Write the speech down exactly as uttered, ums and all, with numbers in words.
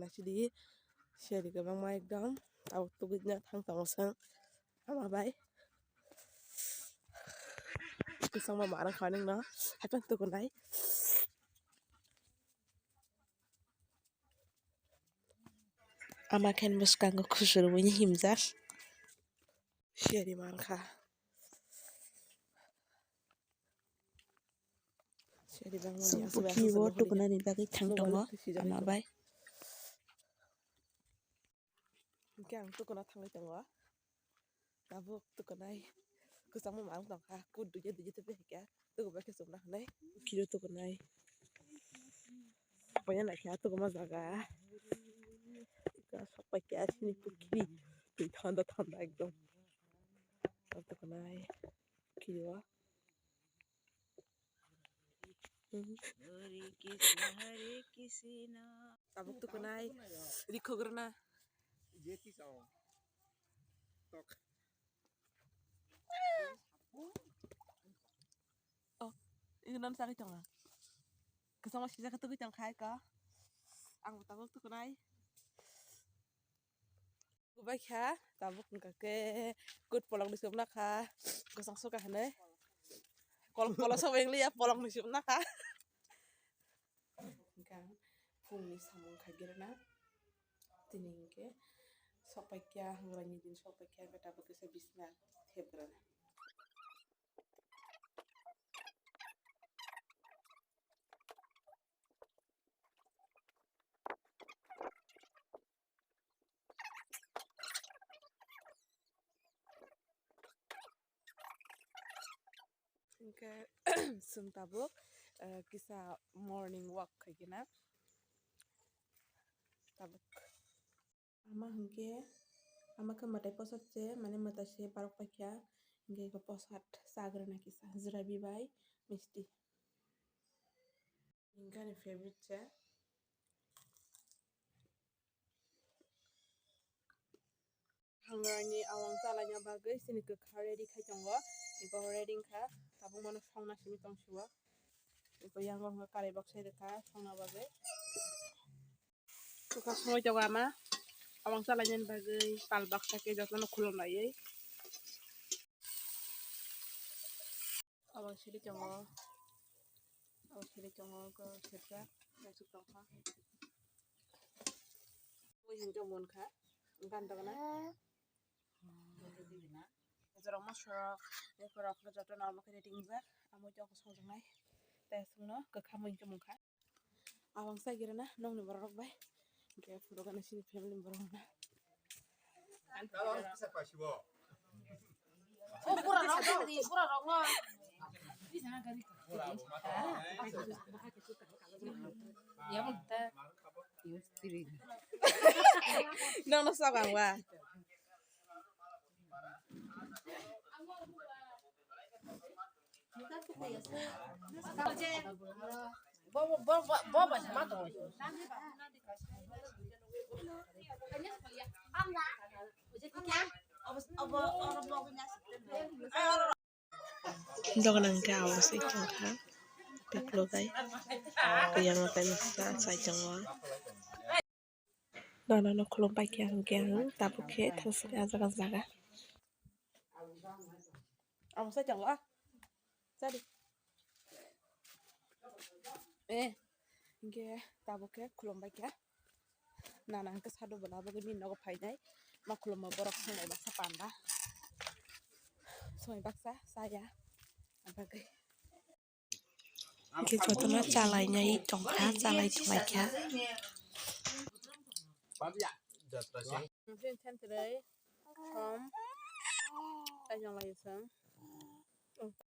Naisidi seri kwbangma ekdom tabuk tugui thang tongo chwng ama bai. Kwchangma ma rwkha nini no haiphano tukunai. Ama khe bwskango khusur wngwi himjak. Seri mankha. Seri bangmani aswk aswk tukunani bagwi thang tongo ama bai. Hwnkhe ang tukuna thangwi tongo. Tabuk tukunai kwchangma ma wng tongkha, kut dugya dugya tei bai khe tukubai khe chumna hinwi kilo tukunai. Boya naikha tukuma jaga. Eka sokpai khe asini pukhiri twi thanda thanda ekdom. Tukunai kilo. Hare Krishna, Hare Krishna. Tabuk tukunai rikhograna. Tok. Oh, ini non sakit dong. Kesama sisa ketuk yang kai ka. Ang tabuk tukunai. Kubai kha, tabuk wngkha khe kut polong ni sopna kha, kosong soka hinwi. Kol-, kolosok wng liya, polong ni sopna kha. Hwnkhe ang phungni samung khaigwi rwna. Tini hwnkhe sokpai kha, hangrani din sokpai kha, hwnkhe tabuk kisa bisna thep rwna. Hwnkhe chwng tabuk, eh, kisa morning walk khaigwna. Tabuk. Ama hwnkhe, ama khe mwtai posat se, mane mwtai se barok paikha, hwnkhe eko posat chagrana kisa, jwrabi bai misti. Hwnkhe ani favorite se. Hangrani awang chalaina bagwi chini kwkha ready khai tongo. Eko ready wngkha, tabuk mano songna simi tong sio. Eko yango hwnka karai baksa rwkha songna bagwi. Kwkha songwi tongo ama. Awang chalainani bagwi pal baksa khe jotono khulum laiwi. Abo siri tongo. Abo siri tongo, abo sirjak, naisuk tongkha. Ui hingke munkha, gan dogna. Jorok mosok, ekorok joto normal khe ringjak, amo jok songjaknai. Tei aswkno kwkha mui hingke munkha. Awang sai girana nokni borok rok bai. Hingke photo gana sini family borok rok na. O pura rok, pura rok no. Nokno sok ang ba. Dogan hingke abo se tongkha, biklogai, kuyang rok bai masa chai tongo. Nono no khulum paikha hingke ang tabuk khe thangsani ah jaga jaga. Amo sai tongo ah. Sadi. Eh, hingke tabuk khe khulum paikha. Nana hingke sadu bwla bagwi bini nogo phainai. Ma khulumma borok songnai baksa panda. Songnai baksa chaya. Abagwi. Hingke jotono chalainai tongkha, chalai tonglaikha. Hingke sentrai, som, kaijong lai chwng.